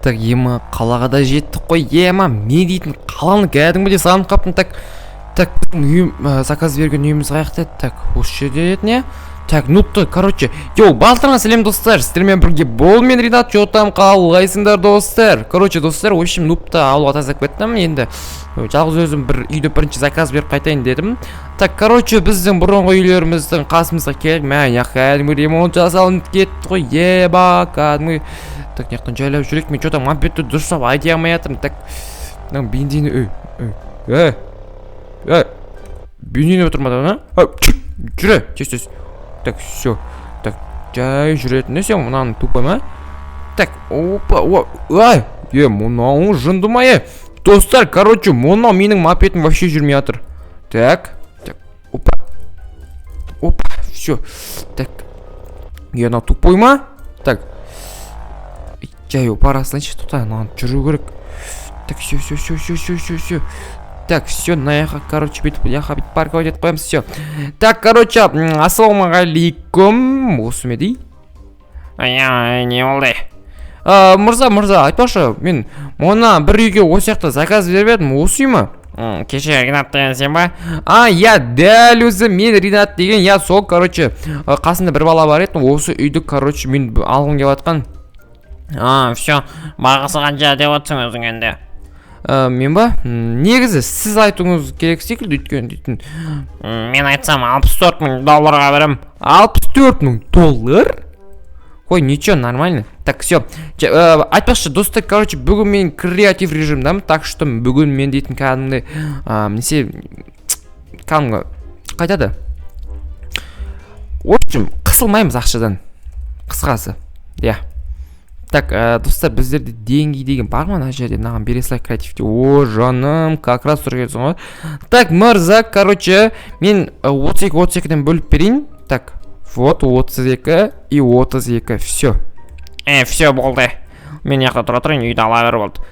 Так, ема, қалаға да жеттік қой. Ема, мен дейтін қаланы кәдімгідей сағынып қалыппын. Так, так, біздің үйім, заказ берген үйіміз қаяқта еді? Так, осы жерде еді, не? Так, нупты, короче, йоу, барлықтарыңа сәлем, достар! Сіздермен бірге бол мен, Ринат. Чё там, қалайсыңдар, достар? Короче, достар, в общем, нупты ауылға тастап кеттім. Енді жалғыз өзім бір үйді бірінші заказ беріп қайтайын дедім. Так, короче, біздің бұрынғы үйлеріміздің қасымызға келіп, мә, мына кәдімгі ремонт жасалынып кетті ғой, еба, кәдімгі. Так, мына жақтан жайлап жүрейік. Мен чё-то мопедті дұрыстап айдай алмай жатырмын. Так, мына бензині, ей, ей, ей, ей, бензин отырмады ана? Жүре, тез, тез. Так, все. Так, жай жүретін не сен, мынаның тупой ма? Так, опа, о, ай, е, мынауың жынды ма, е? Достар, короче, мынау менің мопедім вообще жүрмей жатыр. Так, так, опа. Опа, все. Так. Е, мынау тупой ма? Так. Жай бара салайыншы, тоқта, мынаған жүру керек. Так, все, все, все, все, все, все, все. Так, все, мына жаққа, короче, бүйтіп, мына жаққа бүйтіп парковать етіп қоямыз, все. Так, короче, ассалаумағалейкум. Осы ма еді? Ая, не болды? А, мырза, мырза, айтпақшы, мен мына бір үйге осы жақта заказ беріп едім, осы үй ма? Кеше Ринат деген сен ба? А, иә, дәл өзі мен, Ринат деген, иә, сол, короче, қасында бір бала бар еді, осы үйді, короче, мен алғым келіп жатқан. А, все, бағасы қанша деп отырсың өзің енді? Мен ба? Негізі сіз айтуыңыз керек секілді, өйткені дейтін. Мен айтсам, 64 мың долларға берем. 64 мың доллар? Ой, ничего, нормально. Так, все. Айтпақшы, достар, короче, бүгін мен креатив режимдамын, так что бүгін мен дейтін кәдімгідей, несе, кәдімгі, қайтады. В общем, қысылмаймыз ақшадан. Қысқасы. Иә. Так, достар, біздерде деньги деген бар ма мына жерде? Мынаған бере салайық креативте. О, жаным, как раз тұр келсің ғой. Так, мырза, короче, мен 32 32-ден бөліп берейін. Так, вот 32 и 32, все. Е, все, болды. Мен жақта тұра тұрайын, үйді ала бер, болды.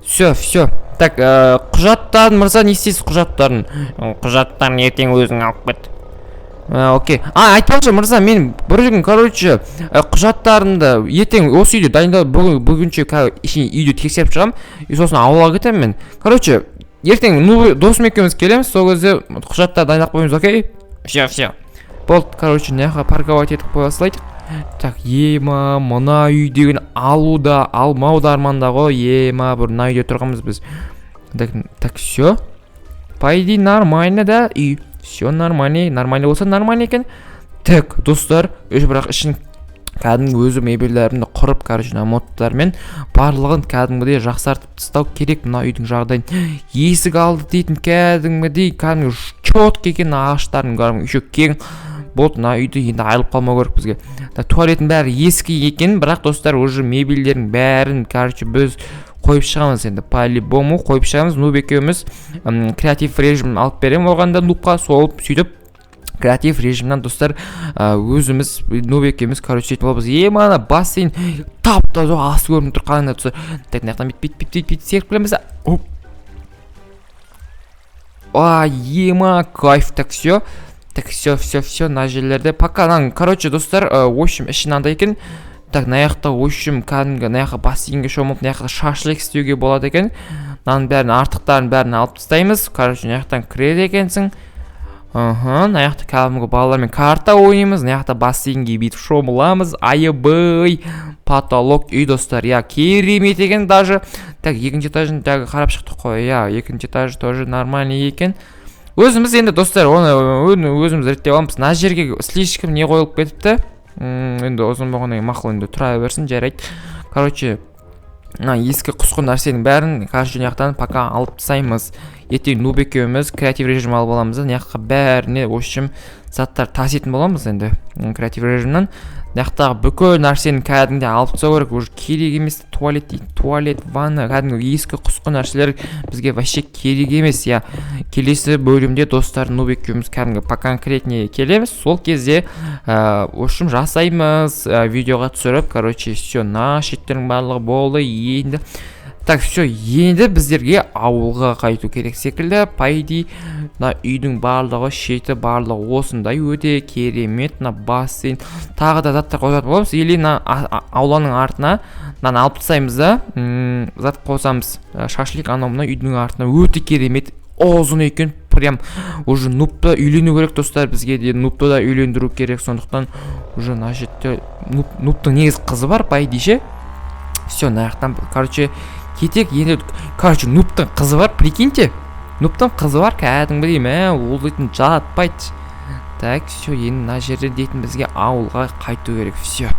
Все, все. Так, құжаттарын, мырза, не істейсіз құжаттарын? Құжаттарын ертең өзің алып кет. Окей. А, айтпақшы, мырза, мен бір күн, короче, құжаттарымды ертең осы үйде дайындап, бүгін, бүгінше ішін үйді тексеріп шығамын, и сосын ауылға кетемін мен. Короче, ертең, ну, досым екеуміз келеміз, сол кезде құжаттарды дайындап қоямыз, окей? Все, все. Болды, короче, мына жаққа парковать етіп қоя салайық. Так, ема, мына үй деген алу да, алмау да арманда ғой, ема, бір мына үйде тұрғанбыз біз. Так, так, все. По идее, нормально да, үй. Все нормально, нормально болса нормально екен. Так, достар, бірақ ішін кәдімгі өзі мебельдерімді құрып, короче, мына модтармен барлығын кәдімгідей жақсартып тастау керек мына үйдің жағдайын. Есік алды дейтін кәдімгідей, кәдімгі четкий екен, ағаштардың кәдімгі еще кең. Болды, мына үйді енді айырылып қалмау керек бізге. Так, туалеттің бәрі ескі екен, бірақ, достар, уже мебельдердің бәрін, короче, біз қойып шығамыз енді, по-любому қойып шығамыз. Нуб екеуміз креатив режим алып беремін оған да, нубқа, сол сөйтіп креатив режимнен, достар, өзіміз нуб екеуміз, короче, сөйтіп боламыз. Ема, ана бассейн тап таза, асты көрініп тұр, қараңдар, достар. Так, мына жақтан бүйтіп, бүйтіп, бүйтіп, бүйтіп секіріп келеміз. Оп, а, ема, кайф. Так, все. Так, все, все, все, мына жерлерде пока мынаның, короче, достар, в общем, іші мынандай екен. Так, мына жақта, в общем, кәдімгі мына жаққа бассейнге шомылып, мына жақта шашлык істеуге болады екен. Мынаның бәрін, артықтарын бәрін алып тастаймыз. Короче, мына жақтан кіреді екенсің. Аха, мына жақта кәдімгі балалармен карта ойнаймыз, мына жақта бассейнге бүйтіп шомыламыз. Айыбый, потолок үй, достар, иә, керемет екен даже. Так, екінші этажын тағы қарап шықтық қой, иә, екінші этаж тоже нормальный екен. Өзіміз енді, достар, оны өзіміз реттеп аламыз. Мына жерге слишком не қойылып кетіпті. Енді ұзын болғаннан кейін мақұл, енді тұра берсін, жарайды. Короче, мына ескі құсқы нәрсенің бәрін, короче, мына жақтан пока алып тастаймыз. Ертең нуб екеуміз креатив режим алып аламыз да, мына жаққа бәріне, в общем, заттар таситын боламыз енді креатив режимнен. Мына жақтағы бүкіл нәрсені кәдімгідей алып тастау керек, уже керек емес. Туалет дейді, туалет, ванна, кәдімгі ескі құсқы нәрселер бізге вообще керек емес, иә. Келесі бөлімде, достар, нуб екеуміз кәдімгі поконкретнее келеміз, сол кезде, в общем, жасаймыз, видеоға түсіріп, короче, все, мына шеттердің барлығы болды енді. Так, все, енді біздерге ауылға қайту керек секілді, по идее. Мына үйдің барлығы, шеті, барлығы осындай өте керемет. Мына бассейн, тағы да заттар қосатын боламыз или мына ауланың артына мынаны алып тастаймыз да, зат қосамыз. Шашлик, анау мынау үйдің артына. Өте керемет, ұзын екен прям. Уже Нубты үйлену керек, достар, бізге де Нубты да үйлендіру керек. Сондықтан уже мына жерде Нубтың негізі қызы бар, по идее, ше. Все, мына жақтан, короче, кетейік енді. Короче, Нубтың қызы бар, прикиньте, Нубтың қызы бар кәдімгідей. Мә, ол дейтін жатпайды. Так, все, енді мына жерде дейтін бізге ауылға қайту керек. Все.